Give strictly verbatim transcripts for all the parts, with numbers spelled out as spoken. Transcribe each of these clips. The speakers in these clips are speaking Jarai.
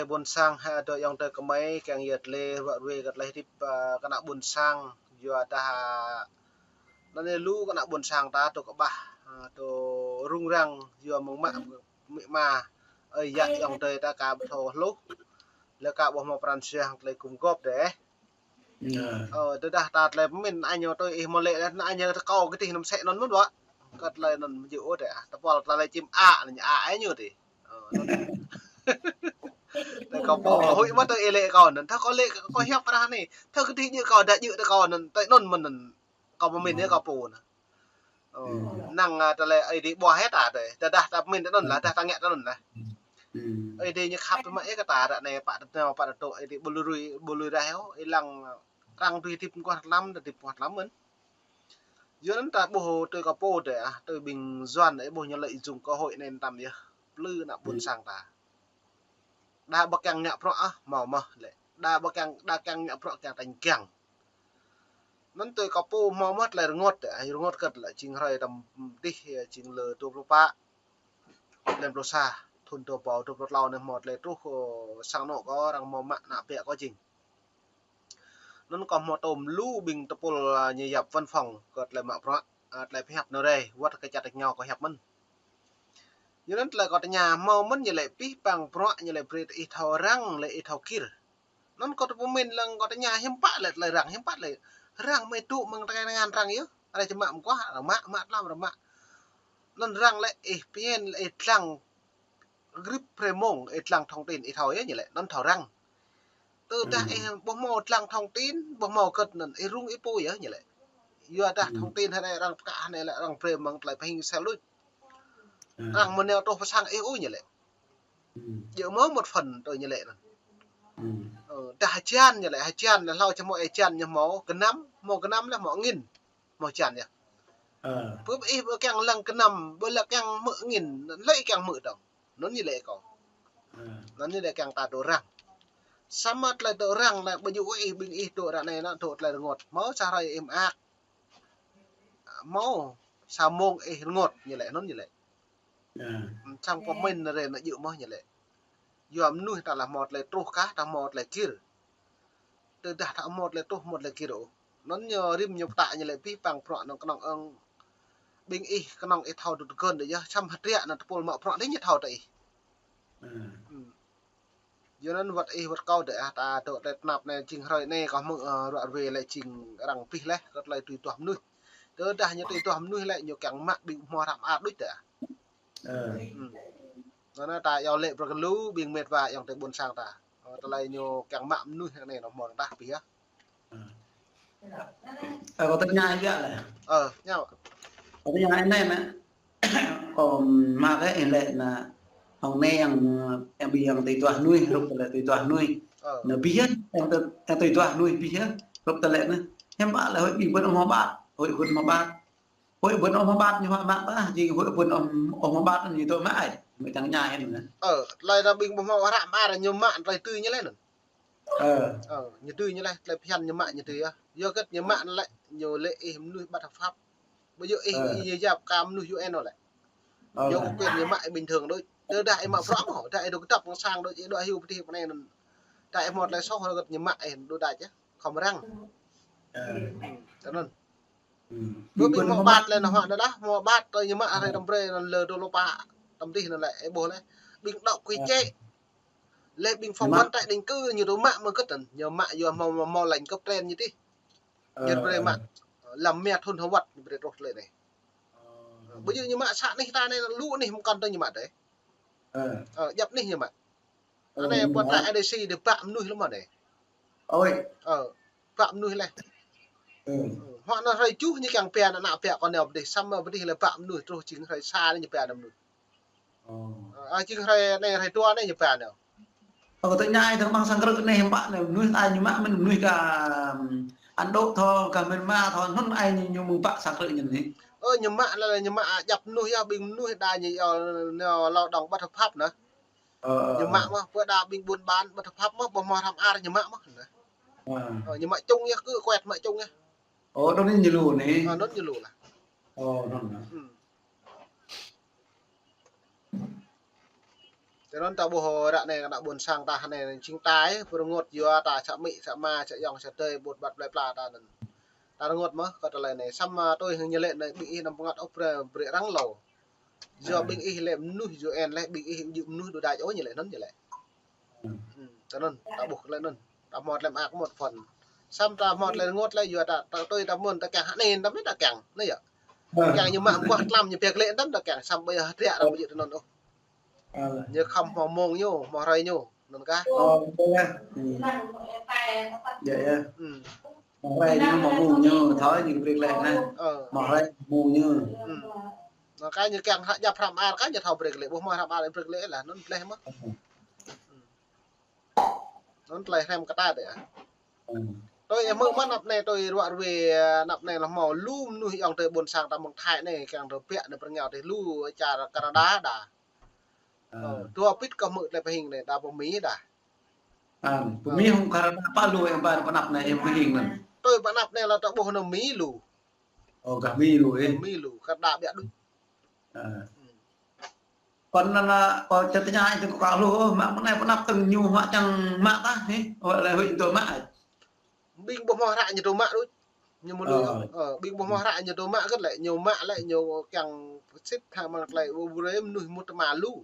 ƀôn sang, ha, dŏ ayŏng adơi kơmơi, kiăng yơh tơlơi ruă ruê kơ tơlơi hơdip, ơ, kơ ană ƀôn sang, yua dah, anŭn anai lu kơ ană ƀôn sang ta dŏ kơƀah, ơ, dŏ rŭng răng, yua mơ̆ng mă, mĭ ma, ơi yă ayŏng adơi ta aka ƀu thâo hluh, lĕ aka ƀu hmâo pran jua hăng tơlơi gum gôp dêh. Ơ. Ơ, tơdah ta tơlơi pơmĭn, anai ñu tui ih mơ̆ lĕ, anai ñu tơkâo kơdih anăm sĕ anŭn mơ̆n wă. Kơ tơlơi anŭn mơ̆ yơh ôh dêh, tơpul tơlơi čim a, anŭn ñu a, anai ñu dêh. Ơ, anŭn. Tơlơi kâo pô, kâo huĭ mơ̆ tui ih lĕ kâo anŭn. Thâo kâo lĕ, kâo hiăp ră anai. Thâo kơdih ñu kâo đa jơ̆ tơ kâo anŭn, tơlơi anŭn mơ̆n anŭn. Kâo pơmĭn yơh kâo pô anŭn. Ơ, năng, ơ, tơlơi Ơi Adai ƀuah hĭ ta dêh. Tơdah ta pơmĭn tơ anŭn lah, dah ta ngă tơ anŭn lah. Ơi Adai ñu khăp tơma ih kơ ta ră anai pă tơnao pă tơtô, Ơi Adai ƀu lui, ƀu lui rai ôh, ih lăng arăng tui hơdip mơguah tlam, tui hơdip mơguah tlam mơ̆n. Yua anŭn ta ƀuh tui kâo pô dêh, ah, tui ƀing Yuan, ih ƀuh ñu lợi dụng cơ hội anai tăm yơh. Plư ană ƀôn sang ta. Đa ƀu kiăng ngă bruă ah, hmâo mơ̆ lĕ. Đa ƀu kiăng, đa kiăng ngă bruă kiăng tañ kiăng. Anŭn tui kâo pô hmâo mơ̆ tơlơi rơngot dêh, ah, rơngot kơ tơlơi jing hrơi tăm dih, jing lơ dua pluh pă, blan pluh sa, thun dua rơbâo dua pluh klâo anai hmâo tơlơi truh, ơ, sang anŏ kâo arăng hmâo mă ană ƀă kâo jing. Anŭn kâo hmâo tơm lu ƀing tơpul, ơ, ñu yap văn phòng kơ tơlơi mă bruă, ơ, tơlơi pơhiăp anai rai, wơ̆t kơ čăt ñu kâo hiăp mơ̆n. Yua anŭn tơlơi kâo tơña hmâo mơ̆n ñu lĕ pih pang bruă ñu lĕ brơi ih thâo răng lĕ ih thâo kir. Anŭn kâo tơ pơmĭn lăng kâo tơña hiư̆m pă lĕ tơlơi răng, hiư̆m pă lĕ răng mơ̆ tŭ mơ̆ng tơngan tơngan răng yơh. Arăng či mă mơguah, arăng mă, mă tlam arăng mă. Anŭn răng lĕ ih pơmĭn lĕ ih lăng grip premong, ih lăng thông tin, ih thâo yơh ñu lĕ, anŭn thâo răng. Tơdah ih ƀu hmâo lăng thông tin, ƀu hmâo kơ̆t anŭn, ih rŭng ih pô yơh ñu lĕ. Yua dah thông tin hơnai arăng pơkă hơnai lĕ arăng brơi mơ̆ng tơlơi pơhing sel luč. Arăng mơ̆ nao truh pơ sang ih ôh ñu lĕ. Djơ̆ mơ̆ một phần tui ñu lĕ anŭn. Ơ, dah hơjan ñu lĕ, hơjan lĕ hlâo čơhmâo ih jan ñu hmâo gơnam, hmâo gơnam lĕ hmâo angin. Hmâo jan yơh. Ơ. Bơ ih ƀu kiăng lăng gơnam, ƀu lăng kiăng hmư̆ angin, lĕ ih kiăng hmư̆ dơ̆ng. Anŭn ñu lĕ kâo. Ơ. Anŭn ñu lĕ kiăng ta dŏ răng. Samơ̆ tơlơi dŏ răng lĕ ƀu djơ̆ ih ƀing ih dŏ ră anai anŭn dŏ tơlơi rơngot. Hmâo sa hrơi ih mơak. Hmâo sa mông ih rơngot ñu lĕ, anŭn ñu lĕ. Ơ. Sang pơmĭn rai anŭn djơ̆ mơ̆ ñu lĕ. Yua mơnuih ta lah hmâo tơlơi truh kah, ta hmâo tơlơi kir. Tơdah ta hmâo tơlơi truh, hmâo tơlơi kir ôh. Anŭn ñu rĭm ñu pơtă ñu lĕ pih pang bruă anŭn kơnơ̆ng ơ̆ng. Ƀing ih kơnơ̆ng ih thâo dŏ tơgơ̆n dêh yơh, samơ̆ hơdră anŭn tơpul mă bruă dêh ñu thâo tơ ih. Ơ. Yua anŭn wơ̆t ih wơ̆t kâo dêh, ah, ta dŏ tơlơi tơnap anai jing hrơi anai kâo hmư̆, ơ, ruă ruê lĕ jing arăng pih laih kơ tơlơi tui duah mơnuih. Tơdah ñu tui duah mơnuih lĕ ñu kiăng mă ƀing hmâo hră mơar đôč dêh. Ơ. Anŭn ta iâu laĭ brơi kơ lu ƀing met wa ayŏng adơi ƀôn sang ta. Ơ, tơlơi ñu kiăng mă mơnuih anai anŭn hmâo tah pih yơh. Ơ, kâo tơña ih biă lĕ. Ơ, ñu. Kâo tơña ih anai mơ̆. Kâo mă kơ ih lĕ anŭn hăng anai yang, yang ƀing yang tui duah mơnuih, hrup tơlơi tui duah mơnuih. Ơ. Anŭn pih yơh, yang tui, yang tui duah mơnuih pih yơh, hrup tơlơi anŭn. Hiư̆m pă lĕ huĭ ƀing ƀôn ƀă, huĭ ƀôn ƀă. Huĭ ƀôn ƀă ñu mă mă tah, jing huĭ ƀôn ƀă ñu dŏ mă ai, mơ̆ tơña ih anŭn. Ơ, tơlơi anŭn ƀing ƀu hmâo hră mơar ñu mă tơlơi tui ñu lĕ anŭn. Ơ. Ơ, ñu tui ñu lĕ, tơlơi phiăn ñu mă ñu tui yơh. Yua kơ ñu mă lĕ, ñu lĕ ih mơnuih bất hợp pháp. Ƀu djơ̆ ih, ơ, ih yap kơ mơnuih U N ôh lĕ. Ơ. Yua kơ ñu mă ih bình thường đôč. Tơdah ih mă bruă mơ̆, dah ih dŏ kơdŏp ngă sang đôč, ih dŏ hyu pơtih pơ anai anŭn. Dah ih hmâo tơlơi soh rơgơ̆t ñu mă ih đôč đač yơh. Khŏm răng. Ơ. Tui anŭn. Ơ. Ƀing ƀing ƀôn hmâo ƀôn ƀă lĕ anŭn hŏ anŭn dah, hmâo ƀă tơlơi ñu mă hrơi tơm brơi anŭn lơ dua pluh pă tơm dih anŭn lĕ, ih ƀuh lĕ. Ƀing dŏ kui čĕ. Lĕ ƀing phỏng vấn tái định cư ñu dŏ mă mơ̆ kơ̆t anŭn, ñu mă yua hmâo, hmâo, hmâo lệnh cấp trên ñu tih. Ơ. Ñu brơi mă. Lăm mia thun hơwăt ñu brơi truh tơlơi anai. Ơ. Ƀu djơ̆ ñu mă sa anih ta anai lu anih mơ̆ng kăn tơ ñu mă dêh. Ơ. Ơ, djăp anih ñu mă. Ơ, anai ƀuôn ta A D C dêh bă mơnuih lăm anai. Ơi. Ơ, bă mơnuih lĕ. Ơ. Ơ, hŏ anŭn hrơi tơjuh ñu kiăng pia ană ƀă kâo nao pơ dih, samơ̆ pơ dih lĕ bă mơnuih truh jing hrơi sa anai ñu pia ană mơnuih. Ơ. Ơ, jing hrơi anai, hrơi dua anai ñu pia anai. Ơ, kâo tơña ih tơ̆ng ƀăng sang krư̆ anai hiư̆m pă anai, mơnuih ta ñu mă mơ̆n mơnuih gah, ưm, Ấn Độ thâo, gah Myanmar thâo, anŭn ai ñu, ñu mơ̆ng pă sang krư̆ ñu anai. Ơ, ñu mă lĕ, ñu mă djăp mơnuih yơh, ƀing mơnuih đa ñu, ơ, ñu lao động bất hợp pháp anŭn. Ơ, ơ, ñu mă mơ̆n, pơ đa ƀing ƀôn ƀă bất hợp pháp mơ̆n, ƀu hmâo hră mơar ñu mă mơ̆n anŭn. Ơ. Ơ, ñu mă čung yơh, kơ kuet mă čung yơh. Ơ, anŭn ñu lu anai. Ơ, anŭn ñu lu lah. Ơ, anŭn lah. Ơ. Tơnăn ta ƀuh ră anai kơ ană ƀôn sang ta anai jing ta ih, pơrơngot yua ta sa amĭ, sa ama, sa ayŏng, sa adơi, ƀut ƀat plơi pla ta anŭn. Ta rơngot mơ̆, kơ tơlơi anai. Samơ̆ tui hăng ñu laĭ anai, ƀing ih anăm pơngăt ôh brơi, brơi arăng hlâo. Yua ƀing ih lĕ mơnuih U N lĕ, ƀing ih ƀu djơ̆ mơnuih đôč đôč ôh ñu laĭ anŭn ñu laĭ. Ư, tơnăn, ta ƀuh tơlơi anŭn. Ta hmâo tơlơi mơak mơ̆t phŭn. Samơ̆ ta hmâo tơlơi rơngot lĕ yua ta, ta tui ta mơ̆n ta kiăng hă anai, ta mĭn ta kiăng. Anai yơh. Kiăng ñu mă mơguah tlam ñu pĕk lĕ anŭn ta kiăng, samơ̆ ƀơi hơdră ta ƀu djơ̆ tơnăn ôh. Ñu khŏm hmâo mông ñu, hmâo hrơi ñu, anŭn kah. Ơ, yơh. Ư. Hmâo hrơi ñu, hmâo mông ñu, thâo ñu brơi lĕ anai. Ơ. Hmâo hrơi mông ñu. Ư. Anŭn kah ñu kiăng hră djăp hră mơar kah ñu thâo brơi lĕ, ƀuh hmâo hră mơar brơi lĕ lah, anŭn tơlơi mơ̆. Anŭn tơlơi hrăm kơ ta dêh. Tui ih hmư̆ mơ̆n anăp anai tui ruă ruê, anăp anai lĕ hmâo lu mơnuih ayŏng adơi ƀôn sang ta mơ̆ng Thái anai kiăng tơ biă anai pơrơngiao tih lu čar Canada đa. Ơ, dua pit kơ hmư̆ tơlơi pơhing anai đa pơ Mi đa. Pơ Mi hŏng Canada pă lu ih ƀuh pơ anăp anai ih pơhing anŭn. Tui pơ anăp anai lĕ ta ƀuh anŭn Mi lu. Ơ, gah Mi lu ih. Mi lu, Canada biă đôč. Ơ. Kơ anŭn, kơ čơtơña ih tơ̆ng kơ kâo lu, mă mơ̆ng anai pơ anăp tơ̆ng ñu mă čang mă tah hĭ. Ơ, lĕ huĭ tơ mă. Ƀing ƀuh hmâo hră ñu tơ mă đôč. Ñu mơ̆ lu. Ơ, ƀing ƀuh hmâo hră ñu tơ mă kơt lĕ, ñu mă lĕ, ñu kiăng sĭt hă mơ̆ng tơlơi ƀu brơi mơnuih mŭt tơma lu.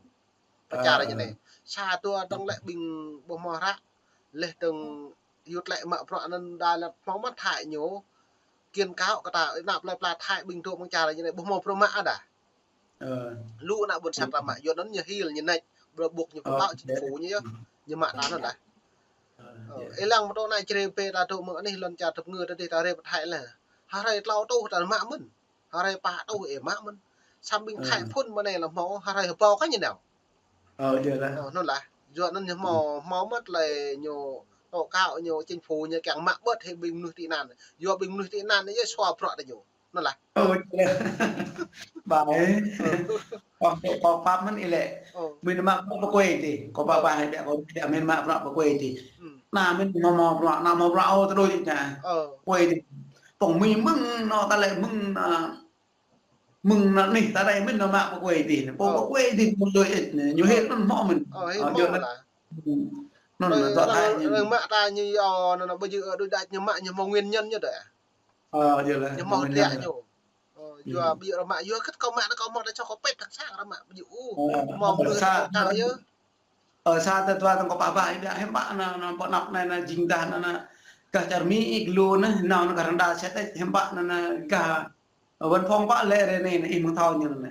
Pơ čar ñu anai. Sa tơ tơ̆ng lĕ ƀing ƀuh hmâo hră. Leh tơ̆ng yut lĕ mă bruă anŭn đa lĕ hmâo mă Thái ñu. Kiăng kâo kơ ta anăp plơi pla Thái ƀing dŏ mơ̆ng čar ñu anai ƀuh hmâo bruă mă đa. Ơ. Lu ană ƀôn sang ta mă, yua anŭn ñu hil ñu nač, ƀrơ ƀuk ñu pơpă chính phủ ñu yơh. Ñu mă ta anŭn đa. Ơ, ih lăng mơ̆ tơ anai čre pê ta dŏ mơ̆ng anih lŏn čar tơpơngư ta dih ta rê pơ Thái lĕ. Hrơi tlâo tuh ta mă mơ̆n. Hrơi pă tuh ih mă mơ̆n. Samơ̆ ƀing Thái phŭn mơ̆ng anai lĕ hmâo, hrơi hơbâo kah ñu nao. Ơ, yơh lah. Ơ, anŭn lah. Yua anŭn ñu hmâo, hmâo mơ̆ tơlơi ñu tŏ kâo ñu chính phủ ñu kiăng mă ƀơ̆t hĭ ƀing mơnuih tị nạn. Yua ƀing mơnuih tị nạn ñu yơh sua bruă ta ñu. Anŭn lah. Ơ, yơh. Ƀai. Ơ. Kâo, kâo pap mơ̆n ih lĕ. Ơ. Mĭn mă bruă pơkui tih. Kâo pap ƀai ƀiă kâo ƀiă mĭn mă bruă pơkui tih. Ư. Anai mĭn hmâo, hmâo bruă, anai hmâo bruă ôh tơdơi tih anai. Ơ. Pơkui tih. Tơ̆ng Mi mơ̆ng anŭn ta lĕ mơ̆ng anŭn, mơ̆ng anŭn anih ta dai mĭn anŭn mă pơkui tih. Pô pơkui tih mơ̆ng tơdơi ih anai. Ñu hĭ anŭn hmâo mĭn. Ơ, hĭ hmâo lah. Anŭn anŭn tơlơi Thái ñu. Mă ta ñu yua anŭn anŭn ƀu djơ̆ đôč đač ñu mă ñu hmâo nguyên nhân ñu đa. Ơ, yơh lah. Ñu hmâo hơdră ñu. Ơ, yua ƀu djơ̆ rơmă yua kơt kâo mă anŭn kâo hmâo đa čô kâo pĕt hăng sang rơmă ƀu djơ̆ ôh. Ơ, hmâo mơnuih sa, kâo tah yơh. Ơ, sa tơtua tơ̆ng kâo pap ƀai ƀiă hiư̆m pă anŭn, anŭn pơ anăp anai anŭn jing dah anŭn, anŭn gah čar Mi ih lu anŭn, anŭn anŭn Canada sĕt ih hiư̆m pă anŭn, anŭn gah văn phòng pă lĕ ră anai anŭn ih mơ̆ng thâo ñu anŭn.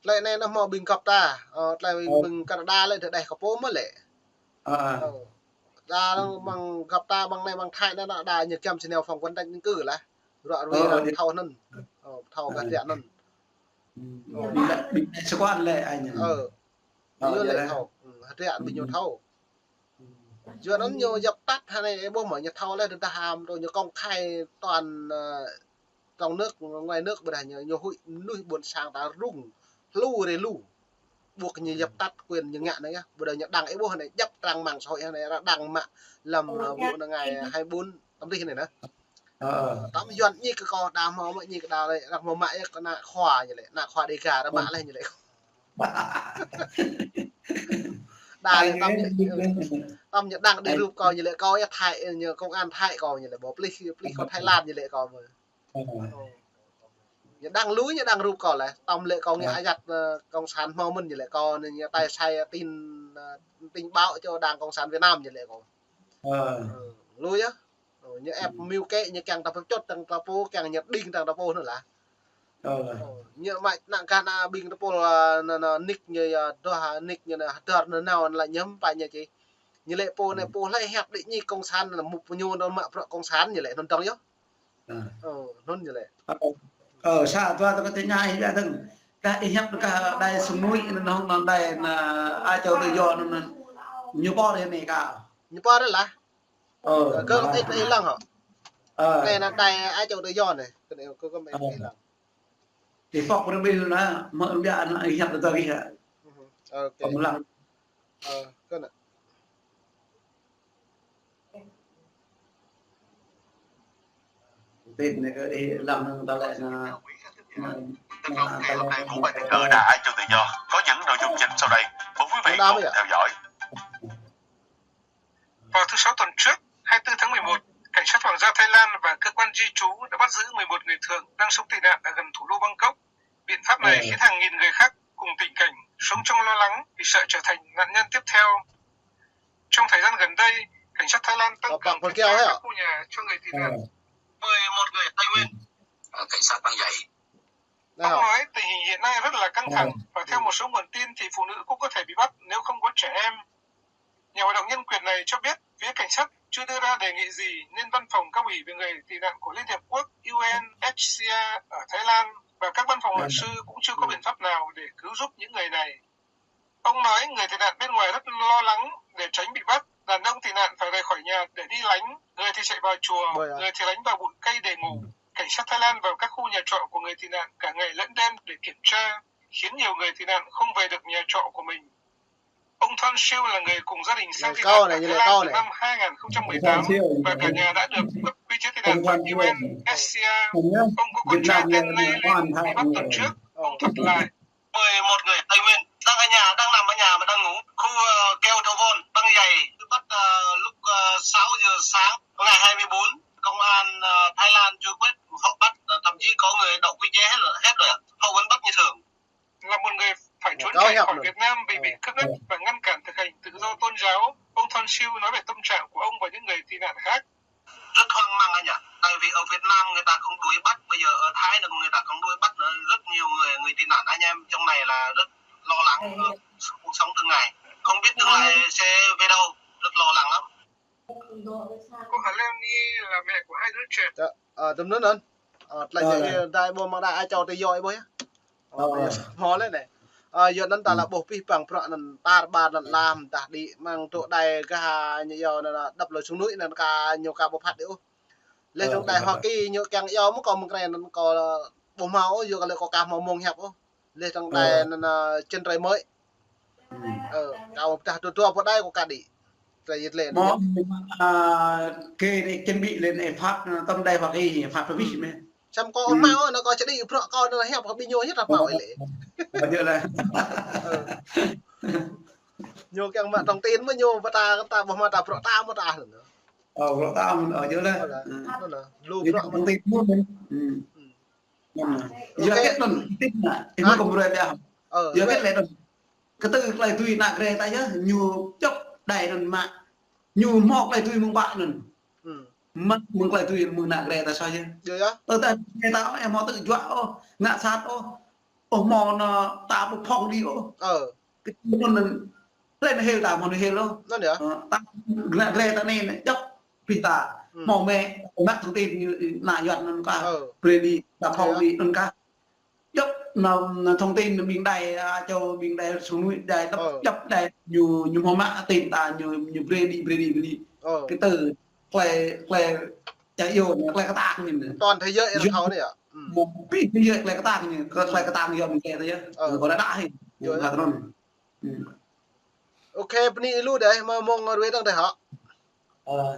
Tơlơi anai anŭn hmâo ƀing găp ta, ơ, tơlơi ƀing Canada lĕ tơdeh kơ pô mơ̆ lĕ. Ơ. Đa mơ̆ng găp ta mơ̆ng anai mơ̆ng Thái anŭn đa ñu kiăng sĭ nao phỏng vấn tanh cư lah. Ruă ruê arăng thâo anŭn. Ơ, thâo gah hơdră anŭn. Ơ. Ƀing anai, ƀing anai sơ quan lĕ ai ñu. Ơ. Ơ, ñu lĕ thâo. Ư, hơdră ƀing ñu thâo. Yua anŭn ñu djăp tăt hă anai ih ƀuh mơ̆ ñu thâo leh tơdah hăm tơ ñu công khai toàn, ơ, trong nước, ngoài nước ƀơdah ñu, ñu huĭ mơnuih ƀôn sang ta rŭng. Hlu rê lu. Ƀuh ñu djăp tăt quyền ñu ngă anai yơh. Ƀơdah ñu đăng ih ƀuh anai djăp trang mạng xã hội anai arăng đăng mă lăm, ơ, ƀuh anai ngày hai bốn tăm rih anai nă. Ơ. Tăm Yuan ñik kơ kâo đa hmâo mă ñik kơ đa lĕ, arăng hmâo mă yơh kơ ană khua ñu lĕ, ană khua Đêga arăng mă leh ñu lĕ. Đa lĕ tăm ñu, tăm ñu đăng đĭ rup kâo ñu lĕ, kâo yơh Thái, ñu công an Thái kâo ñu lĕ, ƀu pơlih, pơlih kâo Thái Lan ñu lĕ kâo mơ̆. Ơ. Ñu đăng lu ñu đăng rup kâo lĕ, tăm lĕ kâo ngă ayăt, ơ, cộng sản hmâo mơ̆n ñu lĕ kâo anai ñu tai sai tin, ơ, tình báo cho Đảng Cộng sản Việt Nam ñu lĕ kâo. Ơ. Ơ, lu yơh. Ơ, ñu ĕp mơ̆ng kĕ ñu kiăng ta pơčŭt tăng ta pô, kiăng ñu đing tăng ta pô anŭn lah. Ơ. Ơ, ñu mă ană gah ană ƀing ta pô, ơ, anŭn, anŭn, nik ñu yơh, dŏ nik ñu anŭn, hơdơr anŭn nao anŭn lah ñu hiư̆m pă ñu či. Ñu lĕ pô anai pô hlơi hiăp đĭ ñik cộng sản anŭn, mŭk pơñu anŭn mă bruă cộng sản ñu lĕ anŭn dơ̆ng yơh. Ơ, anŭn ñu lĕ. Ơ, sa tơtua tơ̆ng kơ tơña ih ƀiă tơ̆ng. Dah ih hiăp kơ đài sung nuĭ anŭn hŏng anŭn đài anŭn, ai čô tự do anŭn, anŭn. Ñu pô ră anai kah. Ñu pô ră lah. Ơ, kơ ih ih lăng hŏ. Ơ. Anai anŭn đài ai čô tự do anai. Kơ anai kơ kơ ih lăng. Ih pŏk rơbih anŭn, mă rơbih anŭn ih hiăp tơdơi ih hă. Ơ, ok. Kơ mơ̆ lăng. Ơ, kơ anŭn. Tin anai kơ ih lăng anŭn ta lĕ anŭn. Trong truyện hôm nay của bài tình cờ đã ai cho tự do, có những nội dung chính sau đây. Bấm quý Hãy cùng theo dõi. Vào thứ Sáu tuần trước, hai mươi tư tháng mười một, cảnh sát Hoàng gia Thái Lan và cơ quan di trú đã bắt giữ mười một người Thượng đang sống tị nạn ở gần thủ đô Bangkok. Biện pháp này, ừ, khiến hàng nghìn người khác cùng tình cảnh sống trong lo lắng vì sợ trở thành nạn nhân tiếp theo. Trong thời gian gần đây, cảnh sát Thái Lan tăng cường kiểm tra các khu nhà cho người tị nạn. Mười một người Tây Nguyên. Ờ, cảnh sát đang dạy. Ông nói tình hình hiện nay rất là căng thẳng và theo một số nguồn tin thì phụ nữ cũng có thể bị bắt nếu không có trẻ em. Nhà hoạt động nhân quyền này cho biết phía cảnh sát chưa đưa ra đề nghị gì nên văn phòng cao ủy về người tị nạn của Liên Hiệp Quốc U N H C R ở Thái Lan và các văn phòng luật sư cũng chưa có biện pháp nào để cứu giúp những người này. Ông nói người tị nạn bên ngoài rất lo lắng để tránh bị bắt. Đàn ông tị nạn phải rời khỏi nhà để đi lánh, người thì chạy vào chùa, người thì lánh vào bụi cây để ngủ. Cảnh sát Thái Lan vào các khu nhà trọ của người tị nạn cả ngày lẫn đêm để kiểm tra, khiến nhiều người tị nạn không về được nhà trọ của mình. Ông Thon Siu là người cùng gia đình sang tị nạn ở Thái Lan từ năm hai nghìn không trăm mười tám và cả nhà đã được cấp quy chế tị nạn bởi U N H C R. Ông có con trai tên Nay Lin bị bắt tuần trước. Ông thuật lại. Mười một người Tây Nguyên đang ở nhà, đang nằm ở nhà mà đang ngủ. Khu, ờ, Keo Thâu Vôn, Băng Dày, bị bắt, ờ, lúc, ờ, sáu giờ sáng ngày hai mươi bốn. Công an, ờ, Thái Lan chưa quyết họ bắt, ờ, thậm chí có người đậu quy chế hết rồi, hết rồi ạ. Họ vẫn bắt như thường. Là một người phải trốn chạy khỏi Việt Nam vì bị cưỡng ép và ngăn cản thực hành tự do tôn giáo. Ông Thon Siu nói về tâm trạng của ông và những người tị nạn khác. Rất hoang mang anh ạ. Tại vì ở Việt Nam người ta cũng đuổi bắt, bây giờ ở Thái là người ta cũng đuổi bắt nữa. Rất nhiều người, người tị nạn anh em trong này là rất lo lắng, ờ, cuộc sống tương lai. Không biết tương lai sẽ về đâu, rất lo lắng lắm. Cô Hà Leo Ni là mẹ của hai đứa trẻ. Tơm anŭn anŭn. Tơlơi djai ƀu mơ̆ng đa ai čô tơ yua ƀu yơh. Hmâo lĕ anai. Yua anŭn ta lĕ ƀuh pih păng bruă anŭn tar ƀar anŭn lăm dah đĭ mơ̆ng tŭ đai gah ñu yua anŭn đăp lŏ sung nuĭ anŭn ka ñu ka ƀu phat đĭ ôh. Lĕ tơ̆ng đai Hoa Kỳ ñu kiăng yua mơ̆ kâo mơ̆ng krê anŭn kâo ƀu hmâo ôh, yua kơ lĕ kâo ka hmâo mơ̆ng hiăp ôh. Lĕ tơ̆ng đai anŭn chân trời mới. Ơ, kâo ƀu pơdah dua dua pơ đai kâo ka đĭ. Tơlơi yit lĕ anŭn. Mơ̆, a, kơ đĭ chân ƀĭ lĕ anai phat, tơ̆ng đai Hoa Kỳ phat pơ ƀĭ mơ̆. Samơ̆ kâo ƀu hmâo, anŭn kâo či đĭ bruă kâo anŭn hiăp kơ ƀĭ ñu hiăp ƀu hmâo lĕ. Ơ, yơh lĕ. Ñu kiăng mă thông tin mơ̆ ñu ƀu ta, ta ƀu hmâo ta bruă ta mơ̆ ta. Ơ, bruă ta mơ̆, ơ, yơh lĕ. Lu bruă thông tin mơ̆. Yua hơget anŭn, tin anŭn, ih mơ̆ kơ mơruai ƀiă. Yua hơget lĕ anŭn. Kơ tơlơi tui ană Grê ta yơh, ñu čŏk đai anŭn mă. Ñu hmâo tơlơi tui mơ̆ng ƀă anŭn. Mă mơ̆ng tơlơi tui mơ̆ng ană Grê ta soh yơh. Tơ ta Grê ta ôh, ih hmâo tơlơi juă ôh, ngă sat ôh. Ôh hmâo anŭn ta ƀu phŏng đĭ ôh. Kơ tơlơi anŭn, tơlơi anŭn hil ta hmâo anŭn hil ôh. Ơ, ta ană Grê ta anai anai, čŏk pih ta. Hmâo mă, mă thông tin ñu ană Yuan anŭn kah. Brơi đĭ, ta phŏng đĭ anŭn kah. Djŏp anŭn, anŭn thông tin ƀing đai, a, čô ƀing đai sung nuĭ đai, djŏp, djŏp đai ñu, ñu hmâo mă tin ta ñu, ñu brơi đĭ, brơi đĭ, brơi đĭ. Kơ tơlơi, tơlơi, tơlơi, čă yua anai, tơlơi kơtang anai. Toàn thế giới anŭn thâo anai hă? Pih thế giới tơlơi kơtang anai, kơ tơlơi kơtang yua mơ̆ng tơlơi ta yơh. Kơ đa đa hĭ. Yua hă anŭn. Ôkê, bơni lu đơi, mơ̆ng mơ̆ng ruai dơ̆ng đơi hă? Ơ.